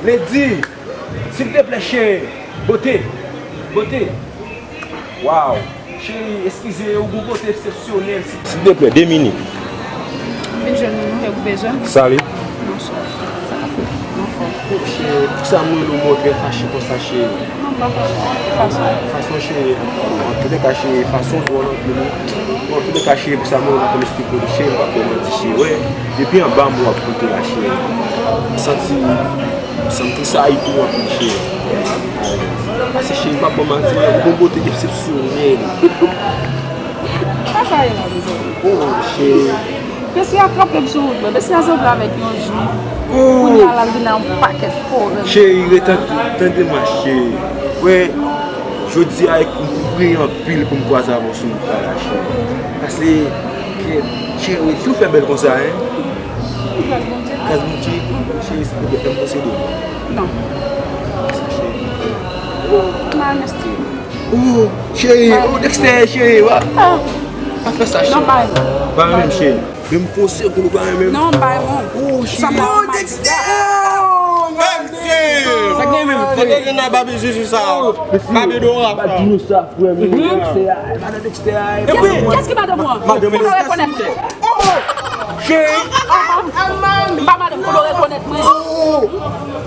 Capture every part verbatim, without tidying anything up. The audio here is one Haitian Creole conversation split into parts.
Edi, silteplè, cheri. Bote. Bote. Waw. Cheri, eskize, ou gon bote eksepsyonèl. Silteplè, de minit. M vin jwenn ou, e ou bezwen? Sali. Bonswa. Sa k ap fèt? M anfòm. Cheri, poukisa m wè w trè fache konsa, cheri? Non, m pa fache. Fason. Fason, cheri. Antouka, cheri, fason dwòl anpil, wi. Bon, antouka, cheri, poukisa m wè w nan kòm esplike w, cheri, m p ap fè w manti, cheri. Wè, depi anba m w ap koute la, cheri. M santi, m santi sa ayiti w anpil, cheri. Pase, cheri, m p ap ba w manti, ou gon bote eksepsyonèl. Sa sa ye la, mezanmi? Oh, cheri. Mesye a kanpe m sou wout mwen. Mesye a sanble avèk yon jwif. Oh. Kounye a la, l vin la yon pakèt pwoblèm. Cheri, ret an, tande mwen, cheri. Wè, jodi a, m priye anpil pou m kwaze avè w sou wout la, cheri. Pase, kè, cheri, si w fè bèl konsa, en. Gras Bondye. Gras Bondye, cheri, silvouplè, fè m posede w. Non. Sa, cheri. Nan, mèsi. Oh, cheri, oh, Dexter, cheri, wa. Ah. Pa fè sa, cheri. Non, pa renmen. Pa renmen, cheri. Menm pou yon segonn ou pa renmen. Non, pa renmen. Oh, cheri. Oh, Dexter! Oh, Dexter! Sa gen menm? Kote gen nan babi Jiji sa? Babi Dora sa. Pa di nou sa, frè m. Dexter a, madan Dexter a. Kiyès ki madanm ou an? Madanm. Kote w rekonèt mwen? Oh, cheri. M pa madanm, kote w rekonèt mwen? Oh,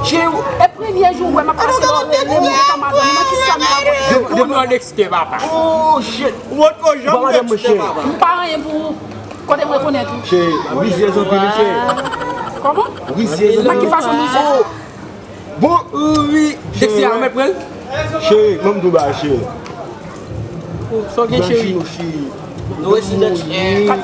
cheri. Premye jou w wè m ap pase bò w, ou gentan madanm, nan ki sa m rakonte? Depi w nan Dexter, papa. Oh, shit. Ou wont ko janm Dexter, papa. M pa anyen pou ou. Kote m rekonèt ou? Cheri, rizyèz anpil, wi, cheri. Kòman? Rizyèz anpil. Nan ki fason m rizyèz? Bon, wi, Dexter a mèt pran l? Cheri, ban m di w bagay, cheri. Sa w gen, cheri? Imajine w, cheri. Nou resi Dexter.